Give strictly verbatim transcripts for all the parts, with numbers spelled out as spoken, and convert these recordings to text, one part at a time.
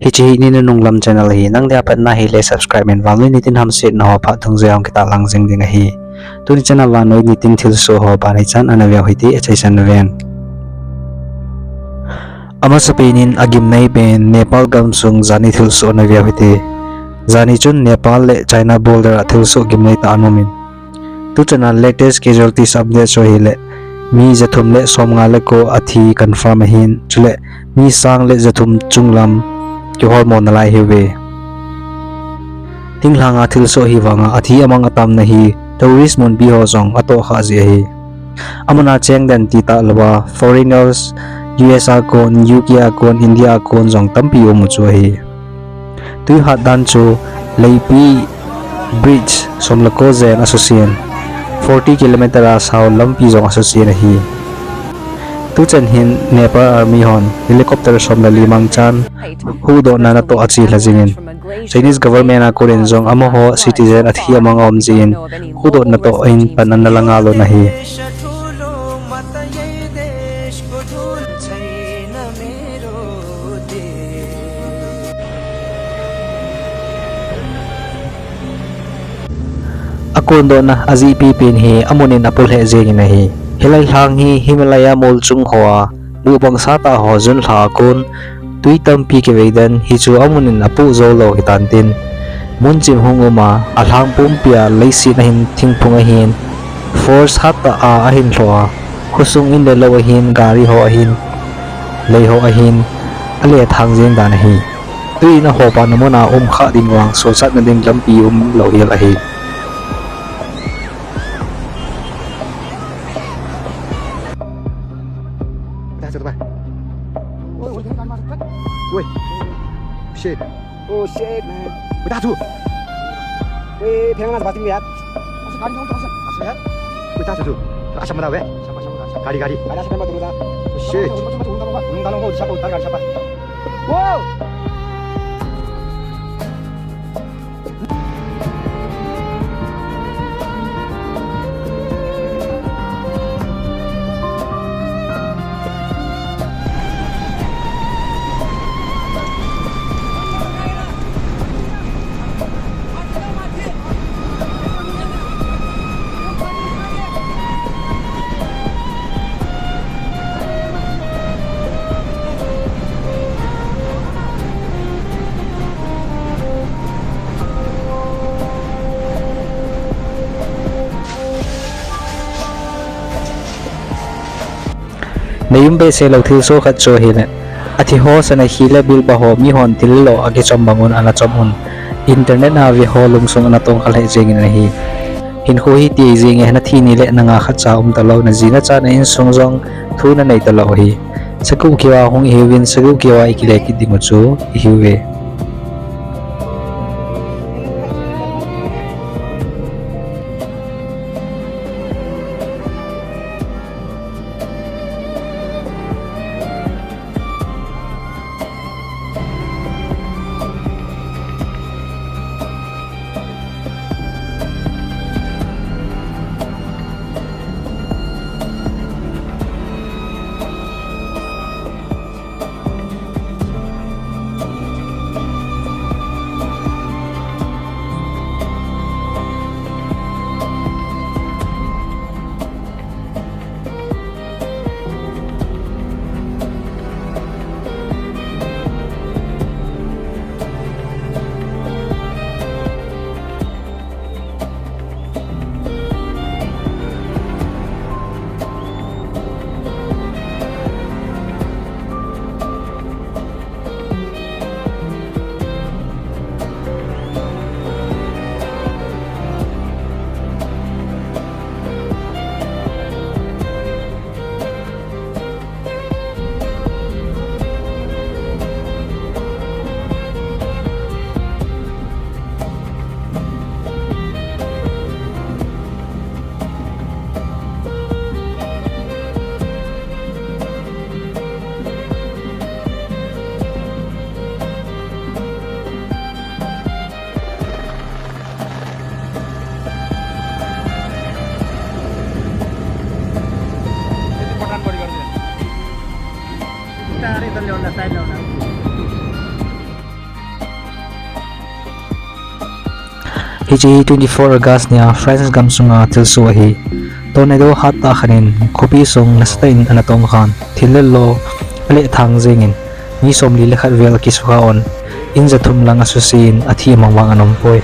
Hiche hi Ni Nunung Lam channel ahi, nang dia patna hile subscribe in vannoi nitin hamsetna ho phat thung jeh a hung kitahlang jing ding ahi. Tuni chan a vannoi nitin thilsoh ho ban hichan ana veu hite, achaisan uvin. Amasapen in agimnei pen Nepal gamsung jani thilsoh ana veu hite. Jani chun Nepal le China border a thilsoh gimnei tah ana um in. Tuchan a latest casualties update chu ahile, mi jathum le somnga le ko athi confirm ahin, chule mi sang le jathum chunglam kiholmo nalai ahiuve. Thinglhang a thilsoh hi vang a athi amang atamna hi tourist munpi ho jong atoh khah jeh ahi. Amun a cheng den ti talou a foreigners U S a kon, U K a kon, India a kon jong tampi um u chu ahi. Tui hat dan chu Leipi Bridge som le ko jen asusen, forty kilometer a sao lampi jong asusen ahi. Tuchan hin Nepal Army hon helicopter som le li mangchan huhdohna natoh achelha jingin, Chinese government a konin jong amaho citizen athi amang aum jeh in huhdohna toh in pan ana la ngal un ahi. Akondohna ajehpi pen hi amun in apoh lheh jengin ahi. Hilai lhang hi Himalaya molchung hoa buhbang sah tah ho junlha a kon tui tampi kivei den hichu amun in apoh jou lou hitan tin, mun chim hung um a, alhang pumpi a leiset ahin thingphung ahin, force hat tah a ahin lhoh a, khosung in le lou ahin, gari ho ahin, lei ho ahin, alethang jeng dan ahi. Tui in ahopa na mun a um khah ding vang sochatna ding lampi umlou hel ahi. Oi, shit. Oh shit, man. Udah tu. Weh, pheng mas bating lihat. Masuk gari dong, masuk. Masuk ya. Udah tu. Asam dah weh. Sama, sama, sama. Gari, gari. Gari asam dah turun dah. Oh shit. Turun, turun, turun, turun, turun, turun, turun, siapa utar gari siapa? Wow. Nei um behseh lou thilsoh khat chu ahile, athi ho sana khi le bilba ho mihon thil lou a kichom bang un ana chom un, internet a ve ho lungsung ana tongkha lheh jengin ahi. Hinkho hi tei jeng e, nathi ni le na nga khat cha um talou, na ji na cha na insung jong thu na nei talou ahi. Saguh keu a hung ihiuvin, saguh keu a ikile kit ding u chu ihiuve. Pathan बढी गरिदिनु। उता अरे इधर ल्याउनु, side ल्याउनु। Hiche hi twenty-four August nia France gam sunga thilsoh ahi. Tornado hat tah khat in khopi sung nasatah in ana tongkhan, thil le lo alethang jengin, mi somli le khat vel akisukha un, in jathum lang asuse in athi amang vang ana umpoi.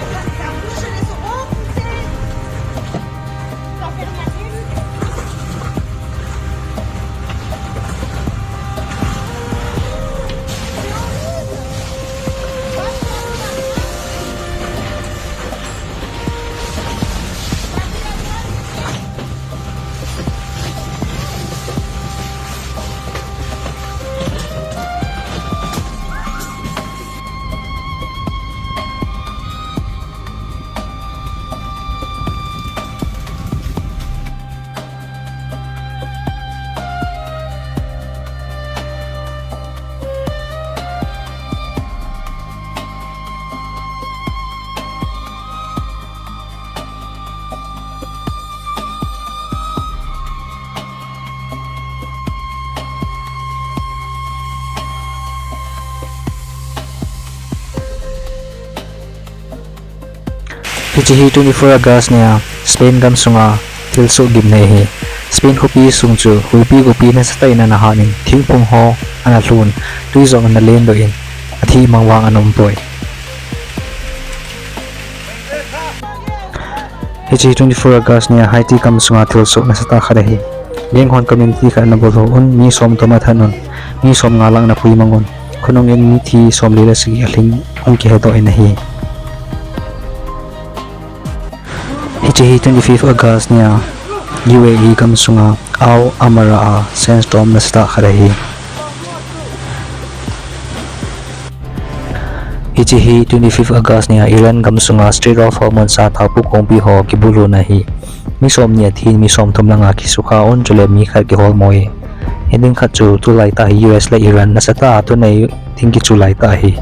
Hiche hi twenty-four August nia Spain gam sunga thilsoh gimnei ahi. Spain khopi sung chu huipi gopi nasatah in ana hat in, thingphung ho ana lhun, twi jong ana lendoh in, athi mang vang ana umpoi. Hiche twenty-four August nia Haiti gam sunga thilsoh nasatah khat ahi. Gang hon community khat ana bolhu un, mi somthum athat un, mi somnga lang ana puimang un, khonung in mithi somli le sagi alhing hung kihedoh in ahi. Hiche hi twenty-fifth August nia U A E gam sunga Al Amara a sandstorm nasatah khat ahi. Hiche hi twenty-fifth August nia Iran gam sunga Strait of Hormuz a thao pukongpi ho kibulhuna ahi. Mi somni athin, mi somthum langa kisukha un, chule mi khat kiholmo e. Hiding khat chu tulaitah hi U S le Iran nasatah a thunei ding kichu laitah ahi.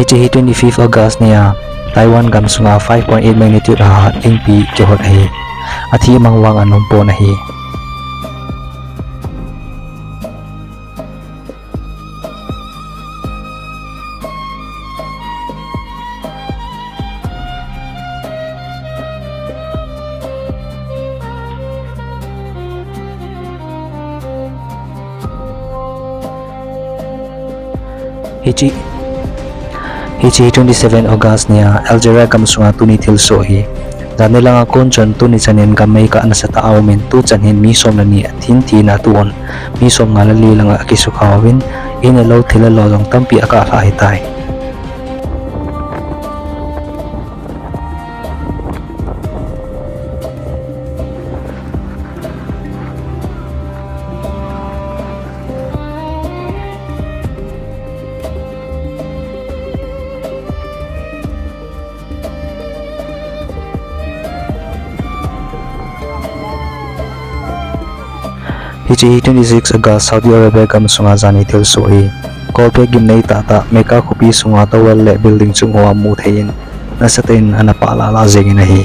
Hiche hi twenty-fifth August nia Taiwan gam sunga five point eight magnitude a hat lingpi kihot ahi. Athi mang vang ana umpon ahi. Hiche, hiche twenty-seven August nia Algeria gam sunga tuni thilsoh ahi. Janhi langa kon chun tuni chanin gam meikah nasatah a umin, tuchan hin mi som le ni athin thina atoh un, mi somnga le li langa akisukha uvin, in le lo, thil le lo jong tampi akah lhah ahitai. Hiche hi twenty-six August Saudi Arabia gam sunga janhi thilsoh ahi. Kolbe gimnei tahtah Mecca khopi sunga tower le building chung hoa mu thei in, nasatah in ana pah lah lah jengin ahi.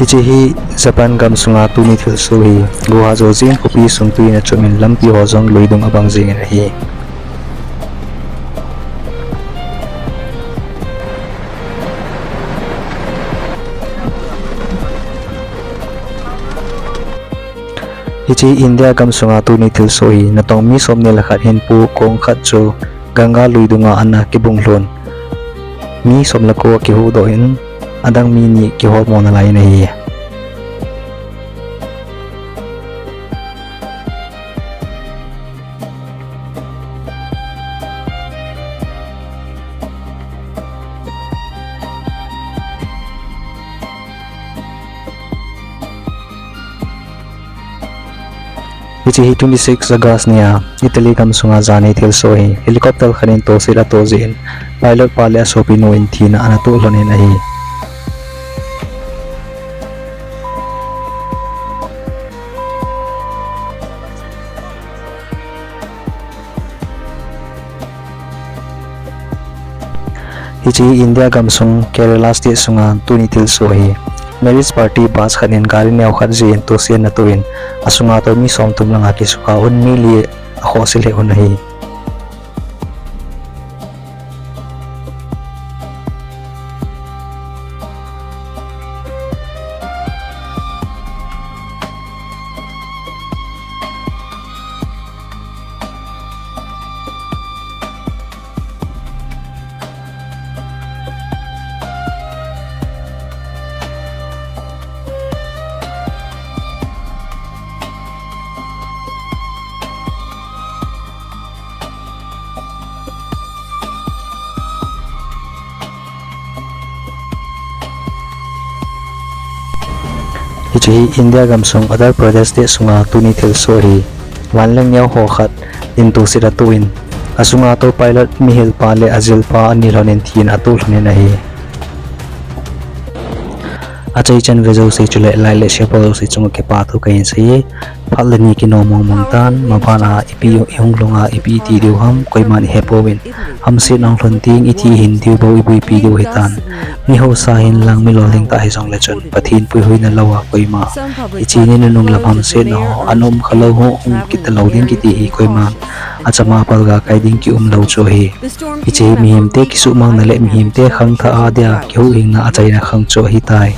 Hiche hi Japan gam sunga tuni thilsoh ahi. Guha joujin khopi sung twi in achom in lampi ho jong luidung abang jengin ahi. Hiche India gam sunga tuni thilsoh ahi. Natong mi somni le khat hinpu kong khat chu Ganga luidunga ana kibung lhun. Mi som le ko akihuhdoh in, adang mi ni kiholmo nalai in ahi. Hiche hi twenty six August nia Italy gamsunga jani thilsoh ahi. Helicopter khat in tohset atoh jeh in pilot pa le asopinu in thina ana toh lhon in ahi. Hiche hi India gamsung Kerala state sunga tuni thilsoh ahi. Marriage party bus khat in gari neo khat jeh in tohset ana toh in, asunga toh mi somthum langa kisukha un, mi li akhohse lheh un ahi. Hiche hi India gamsung Uttar Pradesh state sunga tuni thilsoh ahi. Vanleng neo ho khat in tohset atoh in, asunga toh pilot mihilpa le ajilpa ani lhon in thina atoh lhon in ahi. Achaichan ve jouse chule like le share bol jouse chunga kipathu kahin sei e. Phat le ni kinom mong mong tan, mabana ipi ihung lunga ipi iti diu ham, koiman ihepouvin. Hamsetna hung lhun teng ithi hin diu bou iboipi diu ahitan. Mi hausa hinlang mi lolhing tah hijongle chun Pathen puihoina louva koima hiche ni nunung lam hamsetna ho, ana umkhalou ho hung kit talou ding kiti hi koiman achama palga kai ding kiumlou chu ahi. Hiche hi mihemte kisuhmangna le mihemte khangthah a dia kihuhhingna achaina khang chu ahitai.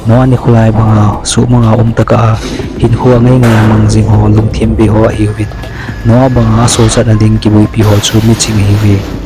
Noah nikho lai banga suhmanga um tokah a hinkho angai ngai a mang jing ho lungthim bei ho ahiuvin, Noah banga asochatna ding kiboipi ho chu miching ahiuve.